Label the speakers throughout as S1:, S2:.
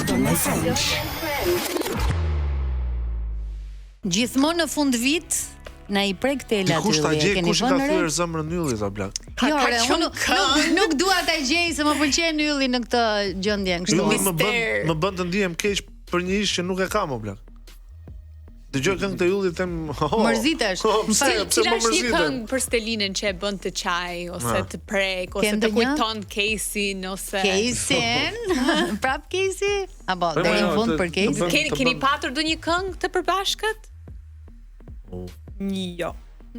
S1: London and French.
S2: Gjithmonë në fund vit na i prek telat
S3: Dikush ta
S2: Ylli, e
S3: gjej
S2: keni
S3: kush i ka
S2: vënë re?
S3: thyer zemrën Yllit o plak.
S2: Jo,
S4: Ka
S2: re,
S4: shumë
S2: unë nuk, nuk, nuk dua ta gjej se më pëlqen Ylli në këtë gjendje kështu.
S3: Ylli më bën
S4: Mister.
S3: më bën të ndihem keq për një ish që nuk e kam o plak. Dëgjoj këngë të Yllit them, oh,
S2: Mërzitesh.
S3: Oh, pse
S2: Më fal,
S3: pse
S4: Cila
S3: më
S4: është një
S3: mërzitem?
S4: këngë për Stelinën që e bën të qaj ose
S3: Ha.
S4: të prek
S2: Ke
S4: ose të
S2: ndonjë?
S4: kujton Casey-n ose
S2: Casey-n, prap Casey? Apo
S3: Po,
S2: deri
S3: jo,
S2: në fund
S3: të-
S2: për
S3: të
S2: Casey?
S3: bën-
S4: Keni
S3: të
S4: keni
S3: bën-
S4: patur ndonjë këngë të përbashkët?
S5: Një jo.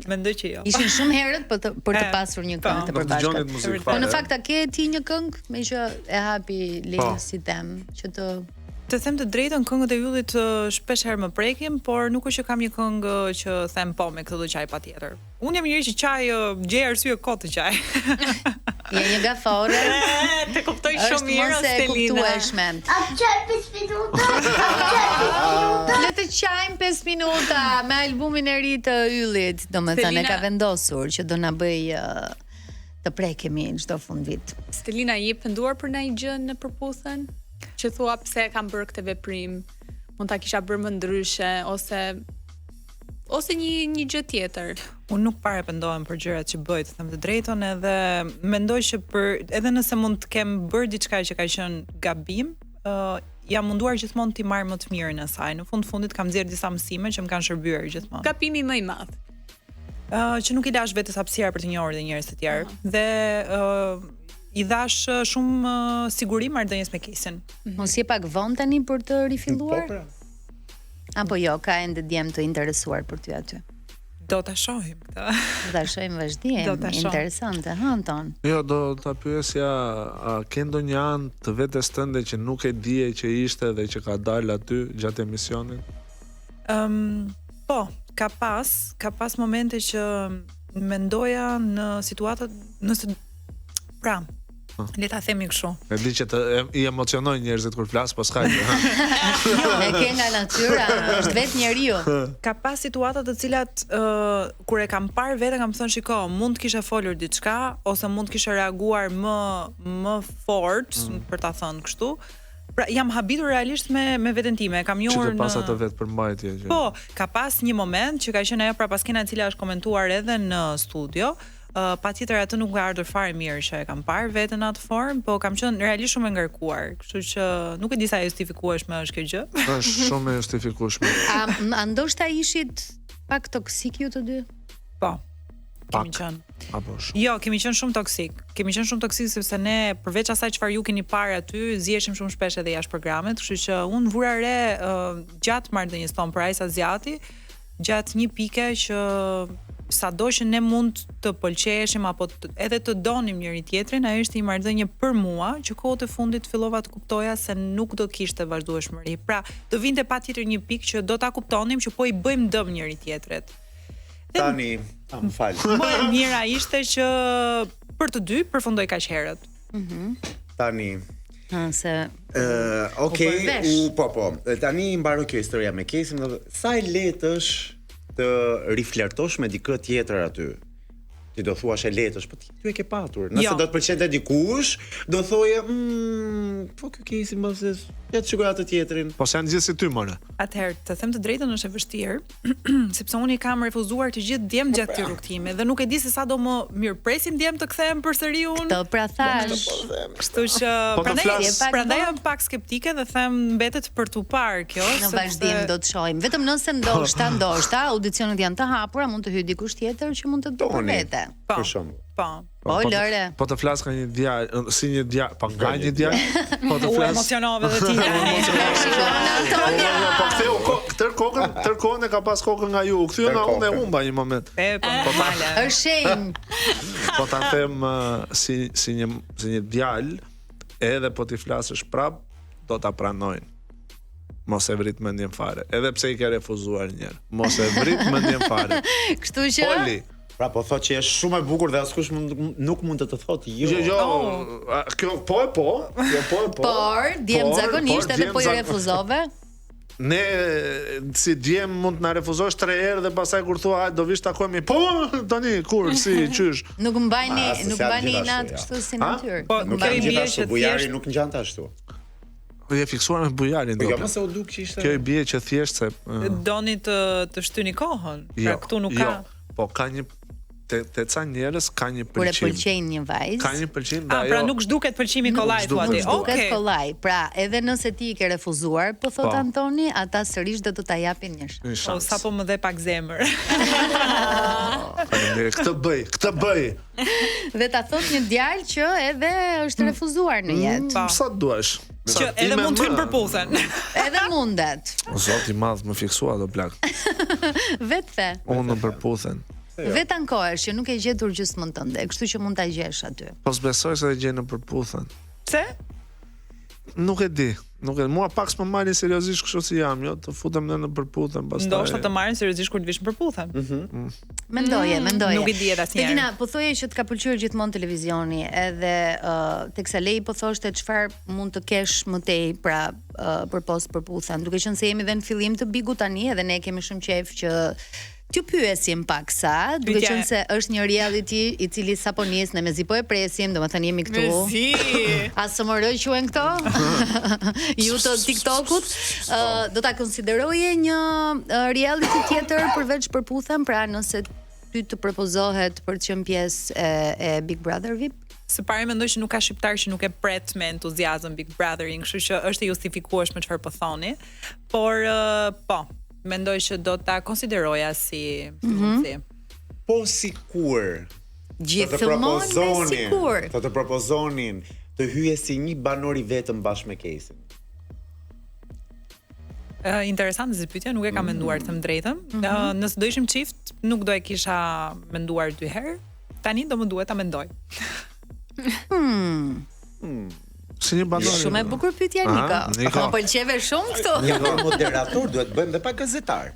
S5: Mendoj që jo.
S2: Ishin shumë herët për të për të
S5: E,
S2: pasur një
S5: po.
S2: këngë të
S3: Nuk dëgjonit
S2: përbashkët.
S3: muzikë
S2: Po
S3: fare.
S2: në fakt a ke ti një këngë me që e hapi Leli
S3: Po.
S2: si tem që të
S5: Të them të drejtën, këngët e Yllit ë, shpesh herë më prekin, por nuk është që kam një këngë ë, që them po me këtë do qaj patjetër. Unë jam një njeri që qaj ë, gjej arsye kot të qaj.
S2: je një gafore.
S4: Të kuptoj
S2: Është
S4: shumë mirë
S2: mos e
S4: Stelina.
S2: kuptueshme.
S6: A qaj 5 minuta? A qaj 5 minuta?
S2: Le të qajmë 5 minuta me albumin e ri të Yllit, domethënë e
S4: Stelina-
S2: ka vendosur që do na bëj ë, të prekemi çdo fund vit.
S4: Stelina, je penduar për ndonjë gjë në përputhen? Që thua pse e kam bërë këtë veprim? Mund ta kisha bërë më ndryshe ose ose një një gjë tjetër.
S5: Unë nuk pare pendohem për gjërat që bëj, të them të drejtën, edhe mendoj që për edhe nëse mund të kem bërë diçka që ka qenë gabim, ë jam munduar gjithmonë t'i marr më të mirën e saj. Në fund fundit kam nxjerrë disa mësime që më kanë shërbyer gjithmonë.
S4: Gabimi më i madh.
S5: Ë, që nuk i lash vetes hapësira për të njohur dhe njerëz të tjerë. Dhe ë i dhash ë, shumë ë, siguri marrëdhënies me Kesin.
S2: Mos je pak vonë tani për të rifilluar?
S7: Po, pra.
S2: Apo jo, ka ende djem të interesuar për ty aty.
S5: Do ta shohim këtë.
S2: Do ta shohim vazhdim.
S5: Do ta shohim.
S2: Interesante, ha Anton.
S3: Jo, do ta pyesja, a ke ndonjë anë të vetes tënde që nuk e dije që ishte dhe që ka dalë aty gjatë emisionit?
S5: Ëm, po, ka pas, ka pas momente që mendoja në situatat nëse pra, le ta themi kështu.
S3: E di që të e, i emocionojnë njerëzit kur flas, po s'ka gjë. ha.
S2: E ke nga natyra, është vetë njeriu.
S5: Ka pas situata të cilat ë kur e kam parë veten kam thënë shiko, mund të kisha folur diçka ose mund të kisha reaguar më më fort mm. për ta thënë kështu. Pra jam habitur realisht me me veten time, e kam
S3: Që
S5: njohur
S3: ke pas atë vetë përmbajtje që.
S5: Po, ka pas një moment që ka qenë ajo prapaskena e cila është komentuar edhe në studio. Uh, patjetër atë nuk më ka ardhur fare mirë që e kam parë veten në atë formë, po kam qenë realisht shumë e ngarkuar, kështu që nuk e di sa e justifikueshme është kjo gjë.
S3: Është shumë e justifikueshme.
S2: A, a ndoshta ishit pak toksik ju të dy?
S5: Po.
S3: Pak.
S5: Kemi qenë.
S3: Apo shumë.
S5: Jo, kemi qenë shumë toksik. Kemi qenë shumë toksik sepse ne përveç asaj çfarë ju keni parë aty, ziheshim shumë shpesh edhe jashtë programit, kështu që unë vura re uh, gjatë marrëdhënies tonë për ai sa zgjati, gjatë një pike që sado që ne mund të pëlqeheshim apo të, edhe të donim njëri tjetrin, ajo ishte një marrëdhënie për mua që kohët e fundit fillova të kuptoja se nuk do kishte vazhdueshmëri. Pra, do vinte patjetër një pikë që do ta kuptonim që po i bëjmë dëm njëri tjetrit.
S7: Tani, a më fal.
S5: Më e mira ishte që për të dy përfundoi kaq herët.
S7: Tani,
S2: Ha, se
S7: Ë, okay,
S2: U bër vesh.
S7: u po po. Tani mbaroi kjo historia me Kesin, dhe sa e lehtë është të riflertosh me dikë tjetër aty? Ti do thuash e lehtë është, po ti ty e ke patur. Nëse
S5: Jo.
S7: do të pëlqente dikush, do thoje, mm, po ky Kesi mbase, ja të shikoj atë tjetrin.
S3: Po se janë gjithë si ty more.
S5: Atëherë, të them të drejtën është e vështirë, sepse unë i kam refuzuar të gjithë djem gjatë këtij rrugtimi dhe nuk e di se sa do më mirëpresin djem të kthehem përsëri unë.
S2: të pra thash.
S5: Kështu që
S3: Po të
S5: prandaj
S3: flas-
S2: Pak
S5: prandaj
S2: vonë.
S5: jam pak skeptike dhe them mbetet për t'u parë kjo
S2: Në
S5: sepse-
S2: vazhdim do të shohim. Vetëm nëse ndoshta, ndoshta audicionet janë të hapura, mund të hyjë dikush tjetër që mund të të bëjë
S7: Toni.
S2: vete.
S5: Po.
S7: Për shembull.
S5: Po.
S2: Po,
S3: të-
S2: lëre.
S3: Po të flas nga një djalë, si një djalë, po nga një djalë, po të
S5: U
S3: flas.
S5: emocionove dhe ti.
S2: Shikon Antonia.
S3: Po ktheu ko, tër kokën, tër kohën e ka pas kokën nga ju. U kthye
S7: Tër
S3: nga unë e
S7: kokën.
S3: humba një moment.
S5: E, po, normale.
S2: Është shenjë.
S3: Po ta them ë, si si një si një djalë, edhe po t'i flasësh prap, do ta pranojnë. Mos e vrit mendjen fare, edhe pse i ke refuzuar një herë. Mos e vrit mendjen fare.
S2: Kështu që
S3: Poli.
S7: Pra po thotë që është shumë e bukur dhe askush mund, nuk mund të të thotë jo.
S3: Jo, jo, a, kjo po e po, kjo po e po.
S2: Por djem
S3: Por,
S2: zakonisht
S3: por,
S2: edhe
S3: djem
S2: po i
S3: zak-
S2: refuzove.
S3: Ne si djem mund të na refuzosh tre herë dhe pastaj kur thua "Hajde, do vish takohemi." Po, tani kur, si, qysh?
S2: Nuk mbajni,
S7: A, se
S2: nuk
S7: s'janë
S2: mbajni
S7: gjithashtu,
S2: inat
S7: ja.
S2: kështu si
S3: A?
S2: natyrë.
S5: Po,
S2: Nuk
S5: kjo i
S2: mbajni.
S5: bie
S7: Gjithashtu,
S5: që
S7: bujari
S5: thjesht-
S7: nuk ngjante ashtu.
S3: Je fiksuar me bujarin
S7: Po jo,
S3: do.
S7: mos e u duk që ishte.
S3: Kjo i bie që thjesht se ë,
S5: Doni të të shtyni kohën. Pra
S3: jo,
S5: këtu nuk ka.
S3: Jo, po ka një te, te ca njerëz ka një
S2: Kur e
S3: pëlqim.
S2: pëlqejnë një vajzë.
S3: Ka një pëlqim dhe
S5: Ah,
S3: ajo
S5: pra nuk zhduket pëlqimi kollaj
S3: zhduket.
S5: thua ti.
S2: Nuk zhduket
S5: Okej.
S2: kollaj. Pra, edhe nëse ti i ke refuzuar, po thot
S3: Po.
S2: Antoni, ata sërish do të ta japin një shans.
S3: një
S5: O,
S3: shans.
S5: sapo më dhe pak zemër.
S3: Faleminderit. Këtë bëj, këtë bëj.
S2: Dhe ta thot një djalë që edhe është refuzuar në jetë.
S5: Po.
S3: Sa të duash. Sa
S5: Që edhe
S3: ime
S5: mund të hynë
S3: më.
S5: përputhen.
S2: Edhe mundet.
S3: O zot i madh, më fiksua do plak.
S2: Vet the.
S3: Unë në përputhen.
S2: Vet ankohesh që nuk e gjetur gjysmën tënde, kështu që mund ta gjesh aty.
S3: Po s'besoj se e gjej në përputhen.
S5: Pse?
S3: Nuk e di. Nuk e mua pak s'më marrin seriozisht kështu si jam, jo, të futem në në përputhen pastaj.
S5: Ndoshta të marrin seriozisht kur të vish në përputhen.
S2: Mendoje, mendoje.
S5: Mm, nuk i dihet asnjëherë.
S2: Stelina, po thoje që të ka pëlqyer gjithmonë televizioni, edhe uh, teksa Lei po thoshte çfarë mund të kesh më tej, pra uh, përpos përputhen, duke qenë se jemi edhe në fillim të Bigu tani, edhe ne kemi shumë qejf që t'ju pyesim pak sa, duke
S5: Pyetja
S2: qenë
S5: e-
S2: se është një reality i cili sapo nis, ne mezi po e presim, domethënë jemi këtu.
S4: Mezi.
S2: ASMR quhen këto? Ju të TikTokut, ë do ta konsideroje një ë, reality tjetër përveç përputhen, pra nëse ty të propozohet për të qenë pjesë e, e Big Brother VIP?
S5: Së pari mendoj që nuk ka shqiptar që nuk e pret me entuziazëm Big Brotherin, kështu që është e justifikueshme çfarë po thoni. Por ë, po, mendoj që do ta konsideroja si si mundësi.
S7: Po sikur të të
S2: Gjithmonë me
S7: propozonin,
S2: sikur.
S7: të të propozonin të hyje si një banor i vetëm bashkë me Kejsin.
S5: Ë, interesante si pyetje, nuk e kam menduar të them drejtën. Ë, nëse do ishim çift, nuk do e kisha menduar dy herë. Tani do më duhet ta mendoj.
S3: Si një banor.
S2: Shumë e bukur pyetja
S3: Aha,
S2: Niko.
S3: Niko.
S2: Më pëlqeve shumë këtu.
S7: Një nga moderator duhet bëjmë dhe pak gazetar.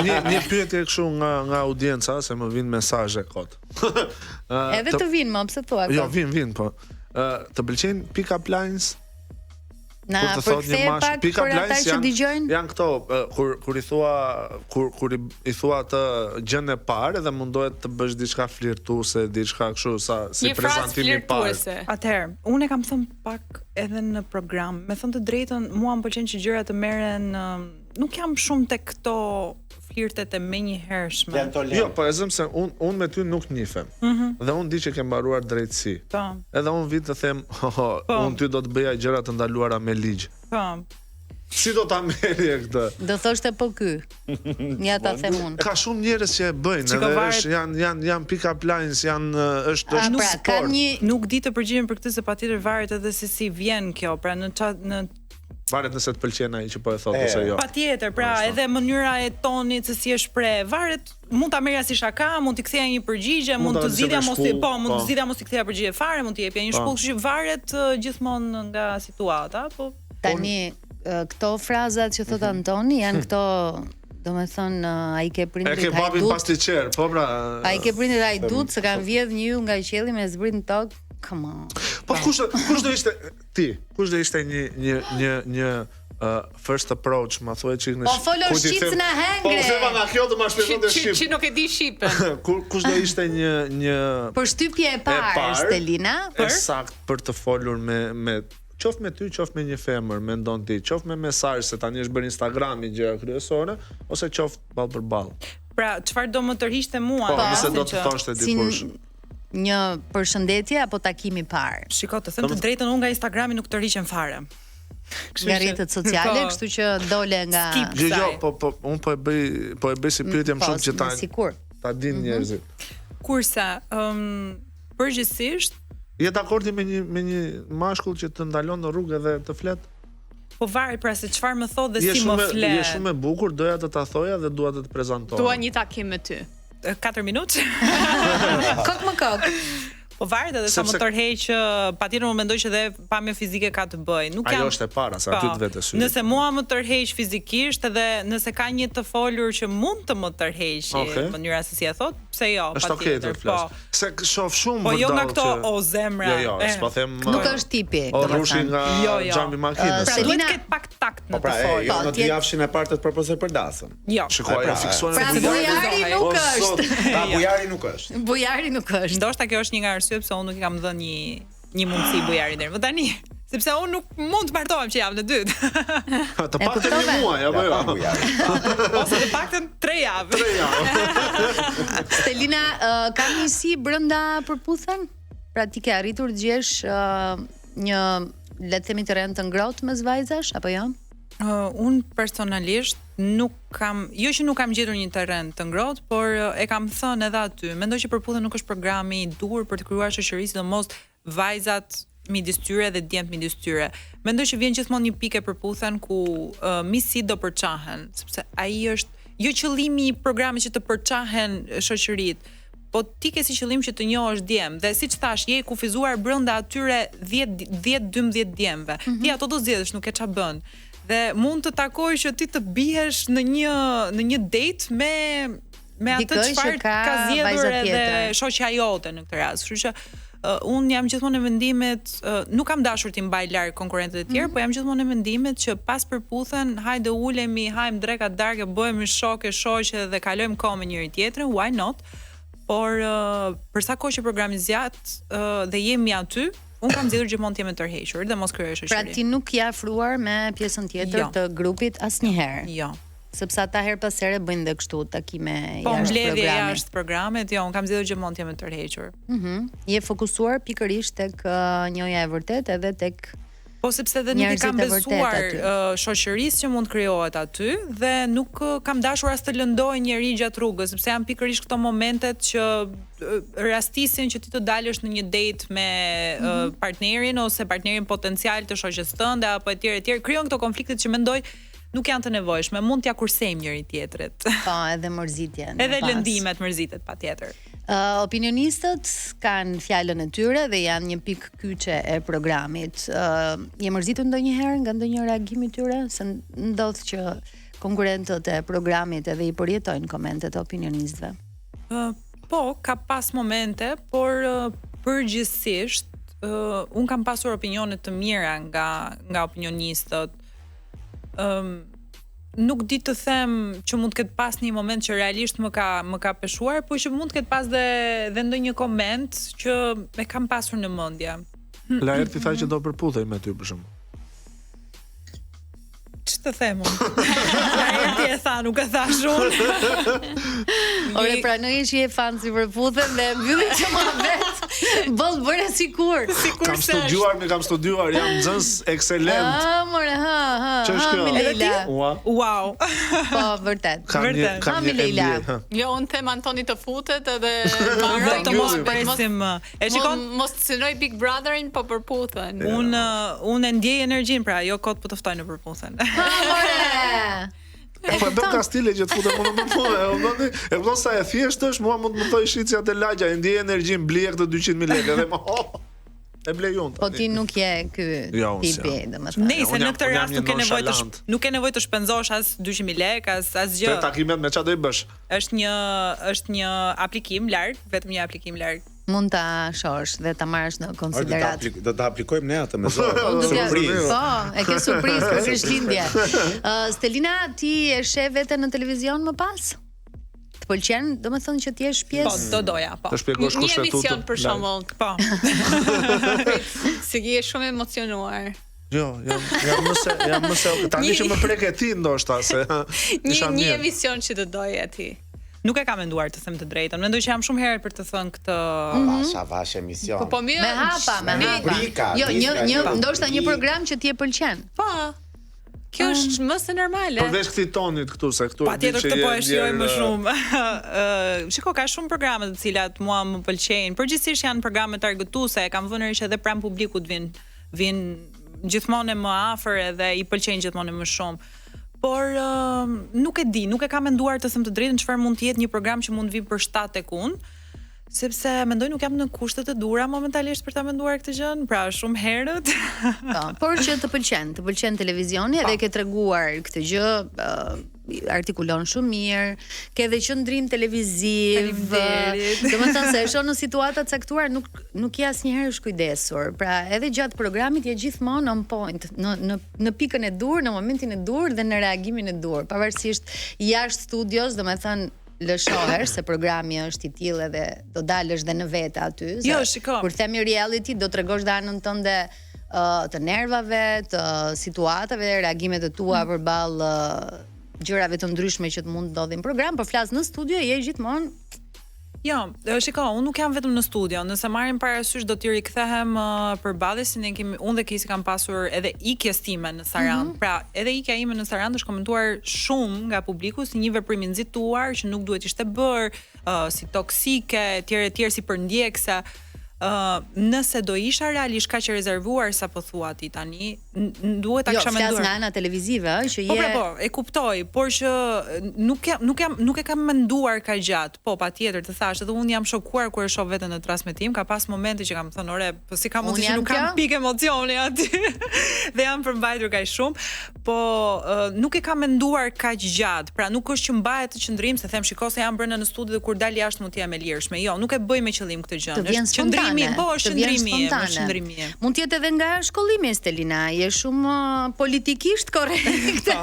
S3: Një një pyetje kështu nga nga audienca se më vin mesazhe kot. Ë,
S2: Edhe të vinë më, pse thua
S3: Jo,
S2: kot?
S3: vin, vin, po. Ë, të pëlqejnë pick-up lines?
S2: Na
S3: Kur të thot një
S2: përkthe
S3: mash,
S2: pak
S3: pick-up
S2: për ata
S3: lines
S2: që
S3: janë
S2: dëgjojnë.
S3: janë këto ë, kur kur i thua kur kur i, i thua atë gjën e parë dhe mundohet të bësh diçka flirtuese, diçka kështu sa si
S4: Një frazë
S3: prezantim i parë.
S4: flirtuese.
S5: Atëherë, unë e kam thënë pak edhe në program. Me thënë të drejtën, mua më pëlqen që gjërat të merren, ëm, nuk jam shumë tek këto flirtet e menjëhershme.
S7: Janë to
S3: Jo, po e zëm se un un me ty nuk njifem. Dhe unë di që ke mbaruar drejtësi.
S5: Po,
S3: Edhe unë vi të them, ho, ho,
S5: Po.
S3: unë ty do të bëja gjëra të ndaluara me ligj.
S5: po.
S3: Si do ta merrje këtë?
S2: Do thoshte po ky. Ja ta them unë.
S3: Ka shumë njerëz që e bëjnë,
S5: Shiko,
S3: edhe
S5: varet-
S3: është janë janë janë pick-up lines, janë ë, është
S2: A,
S3: është
S2: pra, ka
S3: sport.
S2: një
S5: Nuk di të përgjigjem për këtë se patjetër varet edhe se si vjen kjo, pra në ça në
S3: Varet nëse të pëlqen ai që po e thotë
S7: E.
S3: ose jo.
S5: Patjetër, pra edhe mënyra e tonit se si e shpreh, varet, mund ta merrja si shaka, mund t'i ktheja një përgjigje, mund
S3: ta
S5: të zgjidhja
S3: nisje me
S5: mos i,
S3: shpull,
S5: po, mund
S3: po.
S5: të zgjidhja mos i ktheja përgjigje fare, mund t'i jepja një shpull, kështu që varet gjithmonë nga situata, po
S2: Tani ë, këto frazat që
S3: Mhm.
S2: thot Antoni janë këto, domethënë ë, ai ke
S3: E
S2: prindrit
S3: ke babin
S2: hajdut,
S3: pastiqer, po pra.
S2: ai ke prindrit hajdut se kanë vjedh një ju nga qielli me zbrit në tokë. Come on.
S3: Po kush do- kush do ishte ti? Kush do ishte një një një një uh, first approach, ma thuaj çik në
S2: Po folo
S3: kujt i
S2: shqip
S3: them-
S2: se na hëngre.
S3: Po u thema nga kjo do ma shpjegon të
S4: Që, që
S3: shqip.
S4: nuk e di shqipen.
S3: Kur kush do ishte një një
S2: Përshtypje e parë,
S3: E parë,
S2: Stelina.
S3: e sakt për të folur me me qoftë me ty, qoftë me një femër, mendon ti, qoftë me mesazh se tani është bërë Instagrami gjëja kryesore, ose qoftë ball për ball.
S5: pra çfarë do më tërhiqte mua?
S3: Po,
S5: në
S3: nëse
S5: rastin
S3: do të
S5: që-
S3: thoshte
S2: Si
S3: dikush.
S2: një përshëndetje apo takim i parë
S5: Shiko, të them të drejtën, unë nga Instagrami nuk tërhiqem fare. Kështu
S2: nga
S5: që-
S2: rrjetet sociale,
S5: Po.
S2: kështu që dole nga
S5: Skip.
S3: Jo, jo,
S5: Kësaj.
S3: po po un po e bëj po e bëj si pyetje më
S2: Po,
S3: shumë që ta
S2: me sikur.
S3: ta dinë njerëzit.
S5: Kurse, ëm përgjithsisht
S3: Je dakord ti me një me një mashkull që të ndalon në rrugë edhe të flet?
S5: po varet pra se çfarë më thot dhe
S3: Je
S5: si më
S3: shumë e-
S5: flet.
S3: je shumë e bukur, doja të ta thoja dhe dua të të prezantohem.
S4: Dua një takim me ty.
S5: 4 minutë.
S2: Kok më kok.
S5: Po varet edhe sa më
S3: Sepse-
S5: tërheq, patjetër unë mendoj që dhe pamje fizike ka të bëjë. Nuk
S3: Ajo
S5: jam
S3: është e para, se
S5: Po,
S3: aty të vete syri.
S5: Nëse mua më tërheq fizikisht edhe nëse ka një të folur që mund të më tërheqë
S3: Okej.
S5: mënyra se si e thot, pse jo,
S3: Është okay të
S5: patjetër.
S3: flas.
S5: Po.
S3: Se k- shoh shumë
S5: Po jo nga
S3: vërdallë
S5: këto
S3: që-
S5: o zemra.
S3: Jo, jo,
S5: e.
S3: s'po them
S2: Nuk
S3: uh,
S2: është tipi,
S3: O
S2: domethënë.
S3: rrushi nga
S5: Jo, jo.
S3: xhami i makinës.
S2: Ë,
S5: Pra duhet
S2: Selina-
S5: të ketë pak takt në
S7: Po pra,
S5: të
S7: e,
S5: folur.
S7: jo
S2: Po,
S7: në dy
S2: tjet-
S7: javëshin e parë të të propozoj për dasëm.
S5: Jo.
S3: Shiko, ajo
S7: pra,
S3: fiksuar
S2: Pra
S3: në
S2: bujari
S5: Po,
S2: nuk
S3: zot.
S2: është.
S7: Ta bujari nuk është.
S2: Bujari nuk është.
S5: Ndoshta kjo është një nga arsyet pse unë nuk i kam dhënë një një mundësi bujarit deri më tani. Sepse unë nuk mund të martohem që javën e dytë.
S3: Të paktën një
S2: kuptove?
S3: muaj apo jo?
S7: Pangu javë.
S5: Ose të paktën 3 javë.
S3: Tre javë.
S2: Stelina, uh, ka miqësi brenda përputhen? Pra ti ke arritur të gjesh uh, një le të themi terren të ngrohtë mes vajzash apo jo?
S5: Uh, unë personalisht nuk kam, jo që nuk kam gjetur një terren të ngrohtë, por e kam thënë edhe aty. Mendoj që përputhen nuk është programi i duhur për të krijuar shoqëri, sidomos vajzat midis tyre dhe djemt midis tyre. Mendoj që vjen gjithmonë një pikë e përputhen ku uh, misi do përçahen, sepse ai është jo qëllimi i programit që të përçahen shoqëritë, po ti ke si qëllim që të njohësh djem dhe siç thash je i kufizuar brenda atyre 10 10 12 djemve. Mm -hmm. Ti ato do zgjedhësh, nuk e ça bën. Dhe mund të takoj që ti të bihesh në një në një date me me atë
S2: Dikë që
S5: çfarë
S2: ka
S5: ka zgjedhur
S2: vajza
S5: edhe
S2: tjetër.
S5: shoqja jote në këtë rast. Kështu që uh, unë jam gjithmonë e mendimit, uh, nuk kam dashur t'i mbaj larg konkurrentët e tjerë, mm -hmm. po jam gjithmonë e mendimit që pas përputhen, hajde ulemi, hajm dreka darkë, bëhemi shokë, shoqe dhe kalojmë kohë me njëri tjetrin, why not? Por uh, për sa kohë që programi zgjat uh, dhe jemi aty, unë kam zgjedhur gjithmonë të jem e tërhequr dhe mos krijoj shoqëri.
S2: Pra ti nuk je afruar me pjesën tjetër
S5: Jo.
S2: të grupit asnjëherë.
S5: Jo.
S2: Sepse ata her pas here bëjnë dhe kështu takime
S5: Po
S2: jashtë
S5: mbledhje
S2: programit.
S5: jashtë programit, jo, unë kam zgjedhur gjithmonë të jem e tërhequr.
S2: Mhm. Je fokusuar pikërisht tek uh, njohja e vërtetë edhe tek
S5: Po sepse dhe nuk i
S2: Njerëzit
S5: kam
S2: e vërtet
S5: besuar
S2: aty.
S5: uh, shoqërisë që mund të krijohet aty dhe nuk uh, kam dashur as të lëndoj njeri gjatë rrugës, sepse janë pikërisht këto momentet që uh, rastisin që ti të dalësh në një date me mm
S2: Mhm.
S5: -hmm. partnerin ose partnerin potencial të shoqës tënde apo etj etj, krijon këto konfliktet që mendoj nuk janë të nevojshme, mund t'ja kursejmë njëri tjetrit.
S2: po edhe mërzitjen. më
S5: Edhe
S2: pas.
S5: lëndimet, mërzitet patjetër.
S2: Uh, opinionistët kanë fjalën e tyre dhe janë një pikë kyçe e programit. Uh, je mërzitur ndonjëherë nga ndonjë reagim i tyre se ndodh që konkurrentët e programit edhe i përjetojnë komentet e opinionistëve.
S5: Ë, po, ka pas momente, por ë, përgjithsisht ë un kam pasur opinione të mira nga nga opinionistët. Ëm nuk di të them që mund të ketë pas një moment që realisht më ka më ka peshuar, por që mund të ketë pas dhe dhe ndonjë koment që e kam pasur në mendje.
S3: Laerti tha që do përputhej me ty për shembull.
S5: Ç'të them unë? Laerti e tha, nuk e thash unë.
S2: Ore pranoj që je fan si përputhen dhe e mbylli që muhabet. Boll bëre sikur.
S5: Sikur
S3: Kam
S5: se është.
S3: studiuar, mi kam studiuar, jam nxënës ekselent.
S2: Ah, more, ha, ha,
S3: Ç'është
S2: ha,
S3: kjo?
S2: mi Leila.
S3: Ua,
S5: Wow.
S2: Po, vërtet.
S3: kam një
S5: Vërtet.
S3: kam
S2: Ha, mi
S3: një
S2: Leila.
S3: MBA. ha.
S4: Jo, unë them Antoni të futet edhe mbaroj
S5: Dhe të mos
S3: mbyllim.
S5: presim. më. E shikon,
S4: Mos të synoj Big Brotherin, po përputhen.
S5: Unë unë e ndjej energjinë, pra jo kot po të ftoj në përputhen.
S2: Ha, more.
S3: E po e bën kastile që të futem unë në punë, e kupton ti? E kupton sa e thjeshtë është, mua mund të më thoj shitja te lagja, e ndjej energjinë, blije këtë 200.000 lekë edhe më oh, e blej unë.
S2: Po ti nuk je ky
S3: Jo, unë
S2: tipi,
S3: s'jam.
S2: domethënë.
S5: Nëse
S3: unë
S5: në
S3: jam-
S5: këtë
S3: unë jam
S5: rast
S3: një
S5: nuk ke nevojë të
S3: nonchalant.
S5: sh- nuk ke nevojë të shpenzosh as 200.000 lekë, as asgjë.
S3: Te takimet me çfarë do i bësh?
S5: Është një është një aplikim larg, vetëm një aplikim larg.
S2: Mund ta shohësh dhe ta marrësh në
S7: Ore, do ta
S2: konsiderat.
S7: aplik- do ta aplikojmë ne atë me zor.
S2: Do t'ja-
S7: Surprizë.
S2: Po, e ke surprizë për Krishtlindje. Ë Stelina, ti e sheh veten në televizion më pas? Të pëlqen, domethënë që ti jesh
S5: Po,
S2: pjesë?
S5: do doja, po.
S3: Të shpjegosh
S4: Një
S3: kushtetutën.
S4: emision për
S3: live.
S4: shembull,
S5: Po.
S4: si je shumë emocionuar.
S3: Jo, jam jam më se jam më se tani që më preke ti ndoshta se
S4: Një
S3: isha
S4: një
S3: mirë.
S4: emision që të doje ti.
S5: Nuk e kam menduar të them të drejtën. Mendoj që jam shumë herët për të thënë këtë.
S7: Vash, avash emision.
S4: Po po mirë.
S2: Me hapa, me
S4: Ne-
S2: hapa.
S7: Rubrika,
S2: Jo, një
S7: diçka,
S2: një
S7: një
S2: ndoshta një
S7: rubrikë.
S2: program që ti e pëlqen.
S4: Po. Kjo është më se normale.
S3: Përveç këtij tonit këtu se këtu e di
S5: Patjetër
S3: që
S5: këtë po
S3: je
S5: e shijoj
S3: ndjer,
S5: më shumë. Ë, shiko, ka shumë programe të cilat mua më pëlqejnë. Përgjithsisht janë programe targetuese, e kam vënë re që edhe pranë publikut vin vin gjithmonë e më afër edhe i pëlqejnë gjithmonë e më shumë. Por ë, nuk e di, nuk e kam menduar të them të drejtën çfarë mund të jetë një program që mund të vi për shtat tek unë sepse mendoj nuk jam në kushtet e dura momentalisht për ta menduar këtë gjën, pra shumë herët.
S2: Po, por që të pëlqen, të pëlqen televizioni edhe ke treguar këtë gjë, ë, artikulon shumë mirë, ke edhe qëndrim televiziv.
S5: Faleminderit.
S2: Domethënë se e shoh në situata të caktuara nuk nuk je asnjëherë shkujdesur. Pra, edhe gjatë programit je gjithmonë on point, në në në pikën e duhur, në momentin e duhur dhe në reagimin e duhur, pavarësisht jashtë studios, domethënë lëshohesh se programi është i tillë edhe do dalësh dhe në vete aty. Se
S5: Jo, shiko.
S2: Kur themi reality do tregosh dhe anën tënde të nervave, të situatave, reagimet e tua përballë ë, gjërave të ndryshme që të mund të ndodhin në program, por flas në studio je gjithmonë
S5: Jo, e, shiko, unë nuk jam vetëm në studio. Nëse marrim parasysh do t'i rikthehem uh, përballjes si ne kemi unë dhe Kesi kam pasur edhe ikjes time në Sarandë.
S2: Mhm.
S5: Pra, edhe ikja ime në Sarandë është komentuar shumë nga publiku si një veprim i nxituar që nuk duhet ishte bërë, uh, si toksike, etj etj, si përndjekëse. Uh, nëse do isha realisht kaq e rezervuar sa po thua ti tani, n- n- duhet ta
S2: Jo,
S5: kisha
S2: flas
S5: menduar.
S2: nga ana televizive, ë, që
S5: Po
S2: je
S5: pra po, e kuptoj, por që nuk jam nuk jam nuk e kam menduar kaq gjatë. Po, patjetër, të thash, edhe unë jam shokuar kur e shoh veten në transmetim, ka pas momente që kam thënë, "Ore, po si ka
S2: Unë
S5: mundësi që
S2: jam
S5: nuk kam
S2: kjo?"
S5: pikë emocioni aty." dhe jam përmbajtur kaq shumë, po ë, nuk e kam menduar kaq gjatë. Pra nuk është që mbahet të qëndrim se them shiko se jam brenda në studio dhe kur dal jashtë mund të jem e lirshme. Jo, nuk e bëj me qëllim këtë gjë.
S2: të vjen
S5: Është qëndrimi,
S2: spontane.
S5: po, është
S2: të vjen
S5: qëndrimi im,
S2: spontane.
S5: është qëndrimi im.
S2: Mund të jetë edhe nga shkollimi Stelina, je shumë uh, politikisht korrekt.
S5: Po.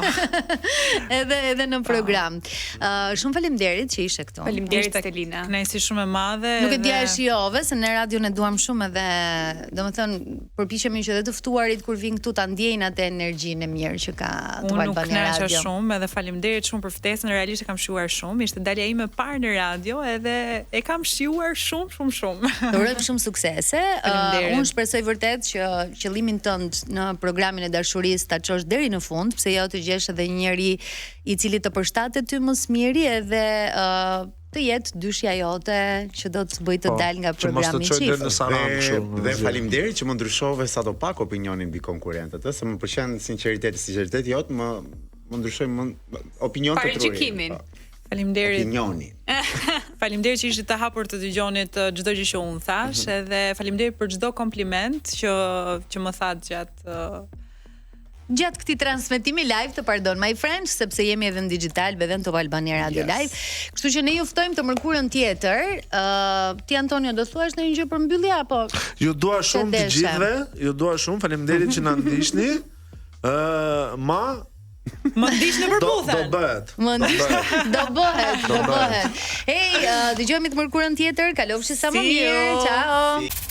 S2: edhe edhe në program. Uh, shumë faleminderit që ishe këtu.
S4: Faleminderit
S5: Ishte
S4: Stelina.
S5: Kënaqësi shumë e madhe.
S2: Nuk e dija
S5: edhe-
S2: e shijove se ne radion e duam shumë edhe, domethënë, përpiqemi që edhe të ftuarit kur vinë këtu ta ndjejnë atë energjinë e mirë që ka Top
S5: Unë nuk
S2: Albania
S5: kënaqa
S2: Radio.
S5: shumë edhe faleminderit shumë për ftesën, realisht e kam shijuar shumë. Ishte dalja ime e parë në radio edhe e kam shijuar shumë shumë shumë.
S2: Të urojmë shumë suksese. Uh,
S5: Faleminderit.
S2: unë shpresoj vërtet që qëllimin tënd në programin e dashurisë ta çosh deri në fund, pse jo të gjesh edhe një njeri i cili të përshtatet ty më së miri edhe uh, të jetë dyshja jote që do të bëj të
S3: Po,
S2: dal nga
S3: që mos të
S2: programi
S3: çoj deri
S2: çift.
S3: në Sarandë
S7: Dhe,
S3: kështu.
S7: dhe faleminderit që më ndryshove sado pak opinionin mbi konkurrentët, ë, se më pëlqen sinqeriteti, sinqeriteti jot më më ndryshoi më opinion të trurit.
S4: Paragjykimin.
S7: Po,
S5: Faleminderit.
S7: Opinionin.
S5: Faleminderit që ishit të hapur të dëgjonit eh, çdo gjë që unë thash
S3: Mhm.
S5: edhe faleminderit për çdo kompliment që që më thatë gjatë eh,
S2: Gjatë këtij transmetimi live të Pardon My French, sepse jemi edhe në digital, edhe në Top Albania Radio
S7: Yes.
S2: Live. Kështu që ne ju ftojmë të mërkurën tjetër. Ë, ti Antonio do thuash ndonjë gjë për mbyllje apo
S3: Ju dua shumë të
S2: deshe.
S3: gjithëve, ju dua shumë, faleminderit që na ndiqni. Ë, ma
S5: më ndiq në
S3: do do
S5: përputhen.
S3: bëhet.
S2: Më ndiq, do bëhet, do
S3: Do bëhet.
S2: bëhet. Ej, uh, dëgjohemi të mërkurën tjetër, kalofshi sa më
S5: See
S2: mirë.
S5: you.
S2: Ciao.